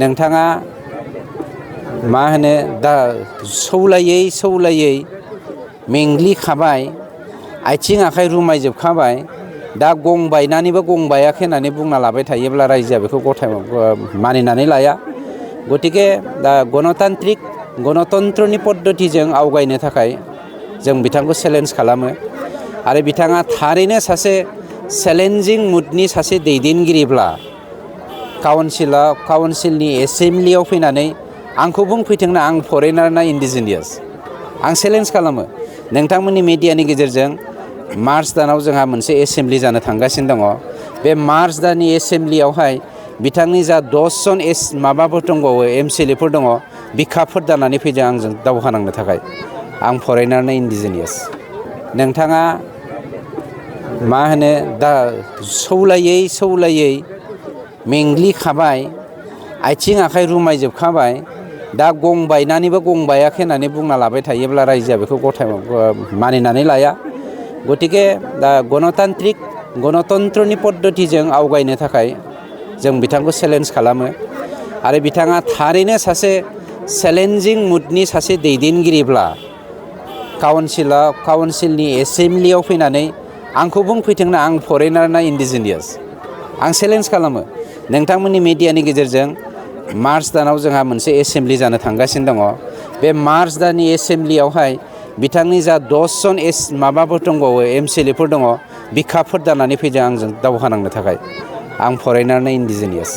नोंथाङा मा होनो दा सौलायै मेंग्लिखाबाय, आथिं आखाइ रुमायजोबखाबाय, दा गं बायनानैबो गं बायाखै होननानै बुंना लाबाय थायोब्ला रायजोआ बेखौ मानिनानै लाया। गतिके दा गणतन्त्रनि पद्धतिजों आवगायनो थाखाय जों बिथांखौ चेलेन्ज खालामो आरो बिथाङा थारैनो सासे चेलेन्जिं मुडनि सासे दैदेनगिरिब्ला काउन्सिलनि एसेम्ब्लियाव फैनानै आंखौ बुंफैथोंना, आं फरेनार ना इन्डिजिनियास, आं चेलेन्ज खालामो। नोंथांमोननि मिडियानि गेजेरजों मार्च दानाव जोंहा मोनसे एसेम्ब्लि जानो थांगासिनो दङ। बे मार्च दाननि एसेम्ब्लियावहाय बिथांनि जा 10 जन माबाफोर दंबावो MCLAफोर दङ, बिखाफोर दानानै फैदों आंजों दावहा नांनो थाखाय। आं फरेनार ना इन्डिजिनियास। नोंथाङा मा होनो दा सौलायै मेंग्लिखाबाय, आथिं आखाइ रुमायजोबखाबाय, दा गं बायनानैबो गं बायाखै होननानै बुंना लाबाय थायोब्ला रायजोआ बेखौ मानिनानै लाया। गतिके दा गणतन्त्रनि पद्धतिजों आवगायनो थाखाय जों बिथांखौ चेलेन्ज खालामो आरो बिथाङा थारैनो सासे चेलेन्जिं मुडनि सासे दैदेनगिरिब्ला काउन्सिलनि एसेम्ब्लियाव फैनानै आंखौ बुंफैथोंना, आं फरेनार ना इन्डिजिनियास, आं चेलेन्ज खालामो। नोंथांमोननि मिडियानि गेजेरजों मार्च दानाव जोंहा मोनसे एसेम्ब्लि जानो थांगासिनो दङ। बे मार्च दाननि एसेम्ब्लियावहाय बिथांनि जा 10 जन माबाफोर दंबावो MCLAफोर दङ, बिखाफोर दानानै फैदों आंजों दावहा नांनो थाखाय। आं फरेनार ना इन्डिजिनियास।